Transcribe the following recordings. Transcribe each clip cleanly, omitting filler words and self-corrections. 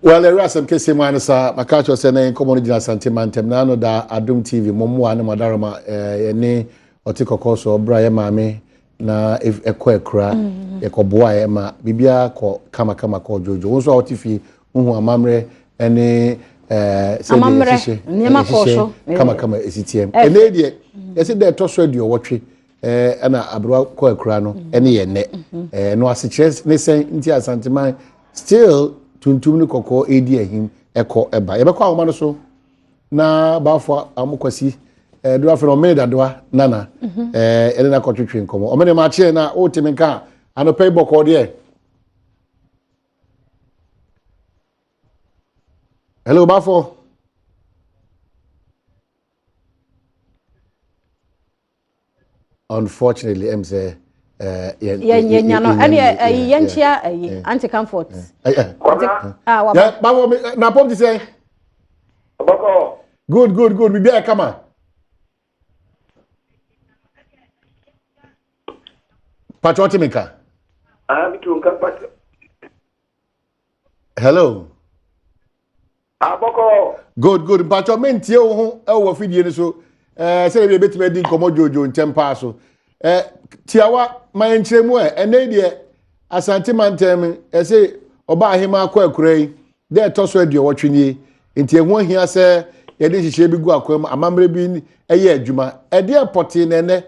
Well, ɛwura asɛm kɛseɛ mu ano saa maka kyerɛ sɛ na yɛn nkɔmmɔ no gyina Asante mantam na ano da Adom TV mo mmoa ne mo adaroma yɛne ɔte kɔkɔɔ so ɔbra yɛ maame na ɛkɔ akura mm. yɛkɔboa yɛ ma biribiara kɔ kamakama kɔ dwoodwo wo nso a wote fie wohu amammerɛ ne sɛdeɛ ɛhyehyɛ ɛhyehyɛ kamakama ɛsi teɛ ɛnɛ deɛ yɛsɛ dɛ ɛtɔ so aduɔwɔtwe ɛna aberewa kɔ akura no ɛne yɛ nnɛ ɛno asekyerɛ ne sɛn nti Asanteman still tuntum ne kɔkɔɔ ɛredi ahim ɛkɔ ɛba yɛbɛkɔ ahoma no so na baafo amokwasi ɛɛ afei na ɔmene dadoa nana ɛɛ ɛne na akɔtwetwe nkɔmɔ ɔmene ma akyeɛ na ɔte me nka anɔpɛ yi bɔkɔɔ deɛ hello baafo. Unfortunately, ɛm sɛ yɛn yɛn nya no ɛne ɛyi yɛn kyia ɛyi anti comfort. Ah, waba. Báwo na pɔm ti sɛ. Bɔkɔ. Good good good bibi ayɛ kama. Pàtó ɔte mi ka. Ah, mi tu nka pàtó. Hello. Abɔkɔ. Good good mpatsɔ mentie wo ho ɛwɔ wɔ no so ɛɛ sɛdeɛ bi ebetumi adi nkɔmɔ dwoodwoo ntɛm paa so ɛɛ tiawa ma yɛn kyerɛ mu ɛ ɛnɛ deɛ Asante mantam ɛsɛ ɔbaa ahema akɔ akura yi dɛ ɛtɔ so aduɔwɔtwe nie nti ɛho ahia sɛ yɛde nhyehyɛ bi gu akwan mu amammerɛ bi ɛyɛ adwuma ɛdeɛ pɔtee na ɛnɛ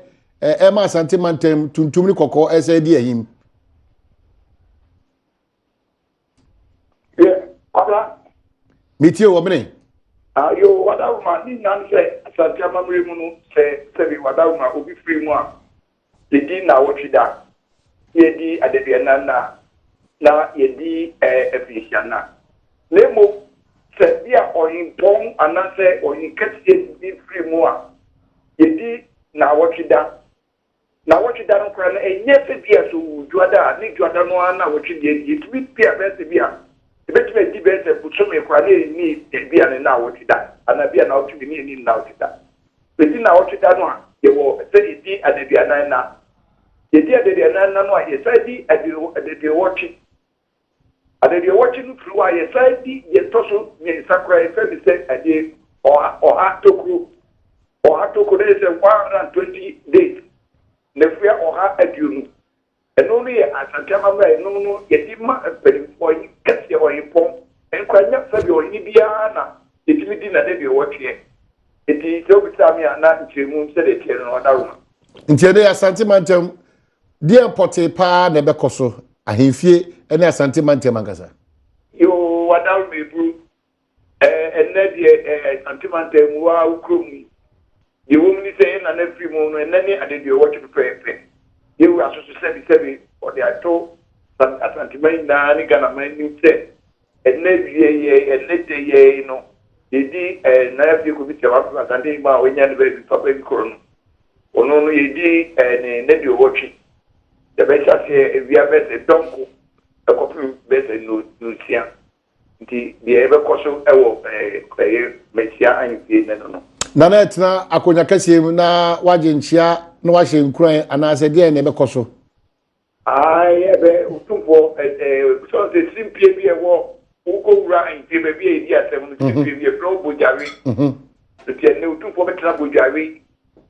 ɛma Asante mantam tuntum ne kɔkɔɔ ɛsɛ ɛdi ahim. Metie wɔ mene. Ayo wadaroma ne nyinaa ne sɛ Asante amammerɛ mu no sɛ sɛbi wadaroma obi firi mu a yɛdi nnawɔtwe da yɛdi adaduanan na na yɛdi afirinhyia na na mmom sɛ bi a ɔhempɔn anaasɛ ɔhenkɛseɛ bi firi mu a yɛdi nnawɔtwe da. Nnawɔtwe da no koraa no, ɛnyɛ sɛ bi a sɛ owu Dwoada a, ne Dwoada no ara nnawɔtwe deɛ nti, yɛtumi bi a bɛyɛ sɛ bi a, yɛbɛtumi adi bɛyɛ sɛ bosome koraa na yɛnni bi a ne nnawɔtwe da, anaa bi a nnawɔtwe mmienu yɛnni nnawɔtwe da. Yɛdi nnawɔtwe da no a, yɛwɔ sɛ yɛdi adaduanan nna. Yɛdi adaduanan nna no a, yɛsan di adaduɔwɔtwe. Adaduɔwɔtwe no firi hɔ a, yɛsan di deɛ ɛtɔ so mmiɛnsa koraa, yɛfrɛ no sɛ adeɛ ɔha, ɔha tokuro. Ɔha tokuro no yɛ sɛ 120 days, nnafua 120. Ɛno no yɛ Asante amammerɛ a ɛno no yɛde ma mpanimfoɔ, ɔhene kɛseɛ, ɔhempɔn. Ɛnkora nyɛ sɛdeɛ ɔhene biara na yɛtumi di n'adaduɔwɔtweɛ. Enti sɛ wobisaa me a, na nkyerɛmu sɛdeɛ ɛteɛ no no, ɔdawoma. Nti ɛnɛ yɛ Asante mantam Deɛn pɔtee paa na ɛbɛkɔ so ahemfie ne Asante mantam ankasa? Yoo, Wadaworo Meburu, ɛɛ ɛnnɛ deɛ ɛɛ Asante mantam mu waa wo kurom yi, deɛ ɛwɔ mu ne sɛ yɛn nana firi mu no ɛnnɛ ne adeduɔwɔtwe pɛpɛɛpɛ. Yɛn wura nso so sɛbi sɛbi ɔde ato Asanteman nyinaa ne Ghanaman anim sɛ ɛnnɛ wie yɛ ɛnnɛ da yi no yɛdi ɛɛ Nana Afie Kofi Kyerema Asante Hema a wanya ne baabi papa bi korɔ no. Ɔno no yɛdi eh, ne n'aduowɔtwe. Yɛbɛhyɛ aseɛ awia bɛyɛ sɛ dɔnko ɛkɔpem bɛyɛ sɛ nonsia. Nti deɛ yɛbɛkɔ so ɛwɔ ɛyɛ Manhyia ahemfie nnɛ no no. Nana ɛtena akonnwa kɛseɛ mu na wagye nkyea na wahyɛ nkuran anaasɛ deɛn na ɛbɛkɔ so? Ae, ɛbɛ Otumfoɔ, ɛ, ɛ, sɛ sɛ simpie bi a ɛwɔ wokɔ wura ahemfie baabi a yɛdi asɛm no, simpie bi yɛfrɛ hɔ Bogyawe. Nti ɛnnɛ Otumfoɔ bɛtena Bogyawe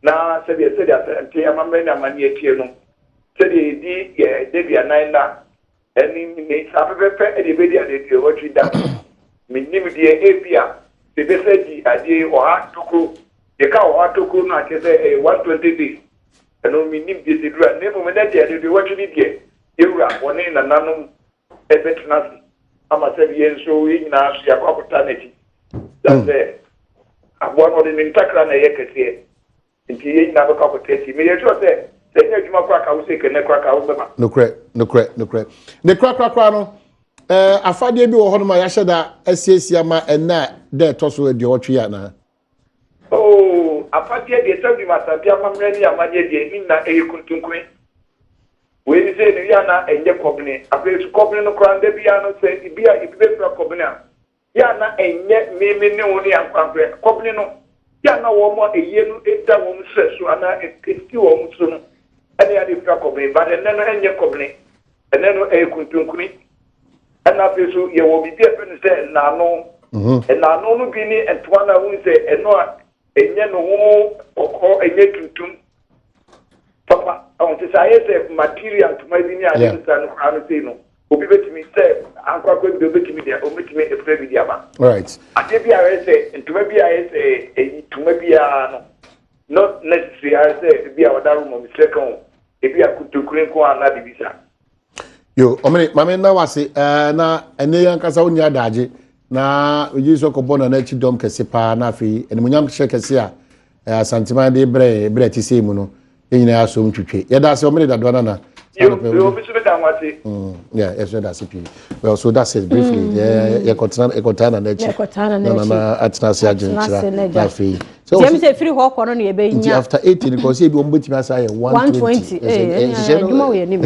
na sɛdeɛ sɛdeɛ Asante amammerɛ ne amanneɛ teɛ no, sɛdeɛ yɛdi yɛ daduanan nna ɛne ne saa pɛpɛpɛ ɛde yɛbɛdi adaduawɔtwe da. Mennim deɛ ebia sɛ yɛbɛsa di adeɛ ɔha tokuro, yɛka ɔha tokuro no a kyerɛ sɛ ɛyɛ 120 days. Ɛno mennim deɛ ɛbɛduru a, na mmom ɛnɛ deɛ aduɔwɔtwe ne deɛ yɛn wura ɔne nananom bɛtena ase ama sɛbi yɛn nso yɛn nyinaa nso yɛakɔ akɔta n'akyi. Sɛ sɛ aboa no ɔde ne ntakra na ɛyɛ kɛseɛ nti yɛn nyinaa bɛkɔ akɔta akyi. Meyɛ sure sɛ sɛ ɛnyɛ adwuma koraa ka wo sɛ kɛnɛ koraa ka wo bɛma. Nokorɛ, nokorɛ, nokorɛ. Ne korakorakora no, ɛɛ afadeɛ bi wɔ hɔnom a yɛahyɛ da asiesie ama ɛnna a da ɛtɔ so aduɔwɔtwe yi anaa? Oh, afadeɛ deɛ, sɛ wonim Asante amammerɛ ne amanneɛ deɛ, ne nyinaa ɛyɛ kuntunkuni. Wei ne sei no, yɛ a na ɛnyɛ kɔbene. Afei nso kɔbene no koraa no, da biara no, sɛ bi a ebi bɛfira kɔbene a, yɛ a na ɛnyɛ me, me ne wo ne ankorankorɛ. Kɔbene no, yɛ a na wɔn a ayie no da wɔn serɛ so anaa ɛsi wɔn so no ɛna yɛ a na ɛfira kɔbene. But ɛnnɛ no ɛnyɛ kɔbene. Ɛnnɛ no ɛyɛ kuntunkuni. Ɛna afei nso yɛwɔ biribi a yɛfrɛ no sɛ nnaano. Nnaano no bi ne ntoma no a wohu sɛ ɛno a ɛnyɛ ne ho kɔkɔɔ, ɛnyɛ tuntum papa. Ɛho te sɛ ayɛ sɛ material ntoma bi ne ade no saa no koraa no sei no, obi bɛtumi sɛ ankorakora bi deɛ obɛtumi deɛ obɛtumi efura bi de aba. Adeɛ bi a ayɛ sɛ ntoma bi a ayɛ sɛ ɛyi ntoma biara no, not necessary ayɛ sɛ ebi a ɔda room mesrɛ ka o, ebi a kotokure nko a na biribi saa. Yo, ɔmene maame nna wase ɛɛ na ɛnɛ yi ankasa wonni adagye na megye sɛ kɔbɔ nana akyi dɔm kɛse paa na afei animuonyam hyɛ kɛse a ɛɛ Asanteman de brɛ brɛ te sɛ mu no yɛn nyinaa asom twitwe. Yɛda ase ɔmene dadoa nana. Yo, yo, mi nso meda ho ase. Yeah, yɛsɛ da ase pii. Well, so that's it briefly. Yɛkɔtena yɛkɔtaa nana akyi. Yɛkɔtaa nana Na akyi. Nana atena ase agye Atena ase nkyira na na agya. Afei. Nti ɛmi sɛ efiri hɔ kɔ no na yɛbɛnya. Nti after 80 because ebi wɔn bɛtumi asa ayɛ 120. 120. Ee, ɛnna adwuma wɔ yɛn anim.